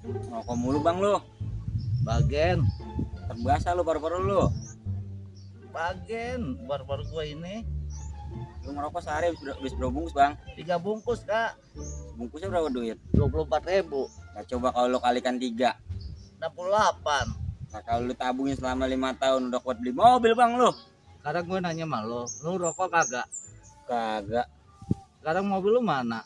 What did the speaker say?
Ngerokok mulu bang lu. Bagen, Terbasa lu paru-paru lu. baru-baru gua ini Lu ngerokok sehari habis berapa bungkus bang? 3 bungkus kak, Bungkusnya berapa duit? 24.000, Nah coba kalau lu kalikan 3. 68. Nah kalau lu tabungin selama 5 tahun udah kuat beli mobil bang lu. Sekarang gue nanya sama lo rokok kagak? Kagak. Sekarang mobil lu mana?